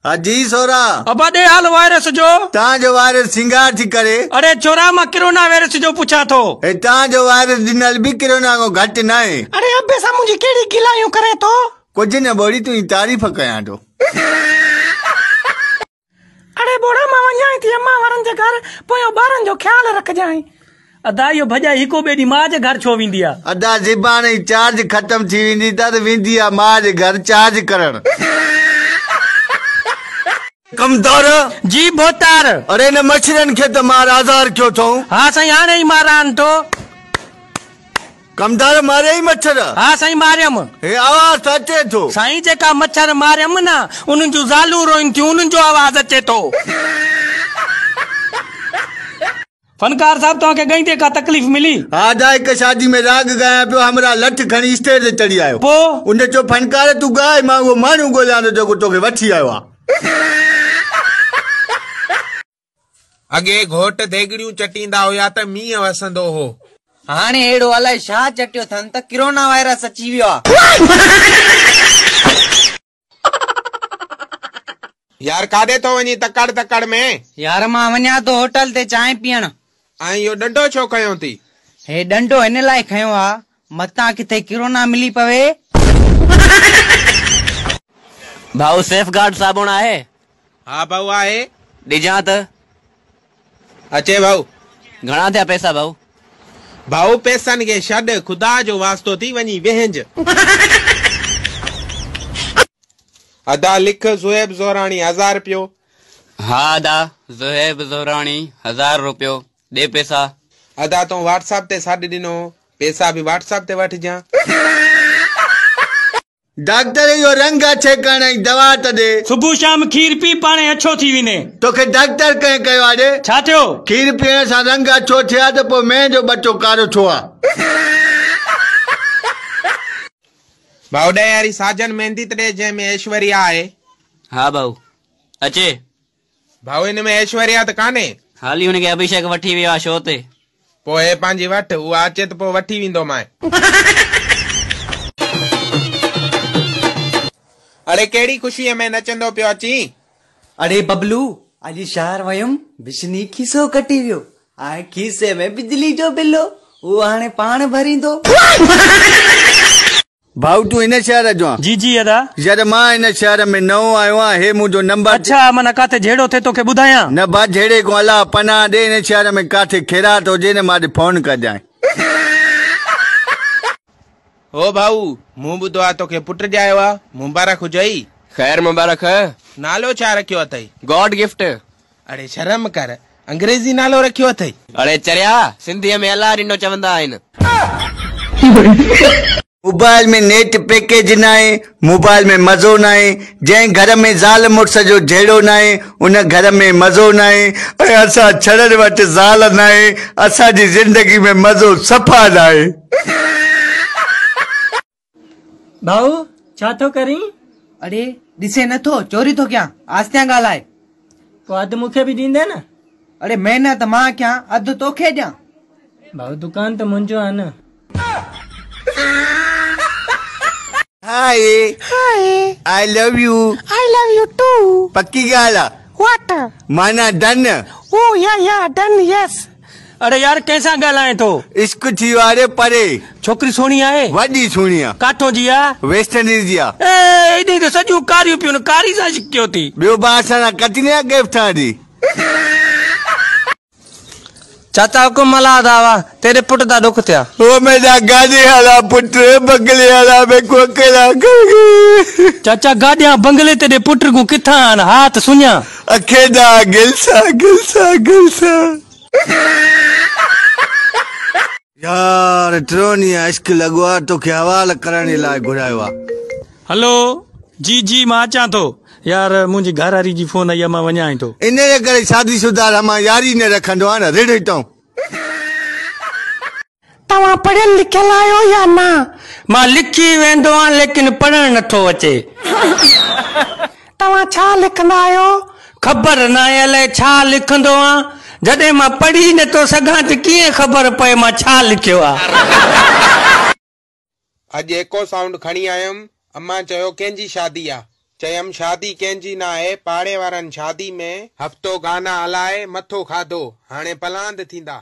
ها جي سورا. ابا ڏي حال وائرس جو. تان جو وائرس سينگار ٿي ڪري. اڙي ڇورا مان ڪرونا وائرس جو پڇان ٿو. هي تان جو وائرس ڏنل به ڪرونا کان گهٽ ناهي. اڙي ابي سان منهنجي ڪهڙي گلايون ڪرين ٿو. ڪجهه نه ٻوڙي تنهنجي تعريف ڪيان ٿو. اڙي ٻوڙا مان وڃان ٿي امان وارن جي گهر پويان ٻارن جو خيال رکجانء. ادا اهو ڀڄائي هڪو ٻئي ڏينهن ماء جي گهر ڇو ويندي آ. ادا زبان جي چارج ختم ٿي ويندي ته ويندي آ ماء جي گهر چارج ڪرڻ. ڪمدار! جي ڀوتار! اڙي هن مڇرن کي ته مار آزار ڪيو اٿئون. ها سائين هاڻي ئي ماران ٿو. ڪمدار ماريئي مڇر؟ ها سائين ماريم. هي آواز ته اچي ٿو. سائين جيڪا مڇر ماريم نه انهن جون زالون روئن ٿيون انهن جو آواز اچي ٿو. فنڪار صاحب توهان کي ڳائيندي ڪا تڪليف ملي؟ ها ادا هڪ شادي ۾ راڳ ڳايان پيو همراهه لٺ کڻي اسٽيج تي چڙهي آيو. پوء؟ ان چيو فنڪار تون ڳاء مان اهو ماڻهو ڳوليان ٿو جيڪو توکي وٺي آيو آ. اڳي گهوٽ ديڳڙيون چٽيندا هيا ته مينهن وسندو هو. هاڻي اهڙو الائي ڇا چٽيو ٿن ته ڪرونا وائرس اچي ويو آ. يار ڪاڏي ٿو وڃين تڪڙ تڪڙ ۾؟ يار مان وڃان ٿو هوٽل تي چانهه پيئڻ. ۽ اهو ڏنڊو ڇو کنيو ٿي؟ هي ڏنڊو هن لاء کنيو آ متان ڪٿي ڪرونا ملي پوي. ڀائو سيف گارڊ صابڻ آهي؟ ها ڀائو آهي. ڏجان ته. اچي ڀائو. گهڻا ٿيا پئسا ڀائو؟ ڀائو پئسن کي ڇڏ، خدا جو واسطو ٿي وڃي وهنج. ادا لک زوهيب زهراڻي هزار رپيو. ها ادا زوهيب زهراڻي هزار رپيو ڏي پئسا. ادا تون واٽس اپ تي سڏ ڏنو هو پئسا به واٽس اپ تي وٺجان. ڊاڪٽر اهو رنگ اڇي ڪرڻ جي دوا ته ڏي. صبح شام کير پي پاڻهي اڇو ٿي ويندين. توکي ڊاڪٽر ڪنهن ڪيو آ ڏي؟ ڇا ٿيو؟ کير پيئڻ سان رنگ اڇو ٿئي ها ته پوء مينهن جو ٻچو ڪارو ڇو آ؟ ڀائو ڏهين واري ساجن ميندي ته ڏي جنهن ۾ ايشوريا آهي. ها ڀائو اچي. ڀائو ان ۾ ايشوريا ته ڪانهي. حالي هن کي اڀيشيڪ وٺي ويو آ شو تي. پوء هي پنهنجي وٺ، اها اچي ته پوء وٺي ويندومانء. اڙي ڪهڙي خوشيء ۾ نچندو پيو اچين؟ اڙي ببلو، اڄ شهر ويم، وشني کيسو ڪٽي ويو ۽ کيسي ۾ بجلي جو بل هو، اهو هاڻي پاڻ ڀريندو. ڀائو تون هن شهر جو آن؟ جي جي ادا. يار مان هن شهر ۾ نئون آيو آهيان هي منهنجو نمبر. اڇا معنيٰ ڪاٿي جهيڙو ٿئي توکي ٻڌايان. نه ڀا جهيڙي کان الله پناهه ڏي هن شهر ۾ ڪاٿي خيرات هجي نه مان ڏي فون ڪجانء. هو ڀائو مون ٻڌو آ توکي پٽ ڄايو آ مبارڪ هجئي. خير مبارڪ. نالو ڇا رکيو اٿئي؟ God gift. اڙي شرم ڪر انگريزي نالو رکيو اٿئي. اڙي چريا سنڌيء ۾ الله ڏنو چوندا آهن. موبائل ۾ نيٽ پيڪيج ناهي، موبائل ۾ مزو ناهي، جنهن گهر ۾ زال مڙس جو جهيڙو ناهي ان گهر ۾ مزو ناهي ۽ اسان ڇڙن وٽ زال ناهي اسان جي زندگي ۾ مزو صفا ناهي. ڀائو ڇا ٿو ڪرين؟ اڙي ڏسين نه ٿو چوري ٿو ڪيان آستيان ڳالهاء. پوء اڌ مون کي به ڏيندين نه؟ اڙي محنت مان ڪيان اڌ توکي ڏيان. ڀائو دڪان ته منهنجو آ نه. Hi hi. I love you. I love you too. پڪي ڳالهه آ. واٽ. معنيٰ ڊن. او يا يا ڊن يس. اڙي يار ڪنهن سان ڳالهائين ٿو؟ عشق ٿي ويو آ ري پري. ڇوڪري سهڻي آهي؟ وڏي سهڻي آ. ڪاٿون جي آ؟ ويسٽ انڊيز جي آ. اي ايڏي ته سڄيون ڪاريون پيون ڪاري سان عشق ڪيو ٿي. ٻيو با اسان سان ڪتني آ گيف ٺهڻ جي. چاچا حڪم ملاح دا وا تيڏي پٽ دا ڏک ٿيا. او ميڏا گاڏي آلا پٽ بنگلي آلا ميکون اڪيلا کر گئي. چاچا گاڏيان بنگلي تيڏي پٽ کون ڪٿان آن هات سڃا. اکين دا گلسا گلسا گلسا. يار ٽروني عشق لڳو آ توکي حوال ڪرڻ جي لاء گهرايو آ. هلو جي جي مان اچان ٿو. يار منهنجي گهر واري جي فون آئي آ مان وڃان ٿو. انهيء ڪري شادي شده سان مان ياري نه رکندو آهيان نه رڙ هتان. توهان پڙهيل لکيل آهيو يا نه؟ مان لکي ويندو آهيان ليڪن پڙهڻ نٿو اچي. توهان ڇا لکندا آهيو؟ خبر ناهي الائي ڇا لکندو آهيان. جڏهن مان پڙهي نٿو سگهان ته ڪيئن خبر پئي مان ڇا لکيو آهي. اڄ ايڪو سائونڊ کڻي آيم، امان چيو ڪنهن جي شادي آ؟ چيم شادي ڪنهن جي ناهي، پاڙي وارن شادي ۾ هفتو گانا هلائي مٿو کاڌو، هاڻي پلاند ٿيندا.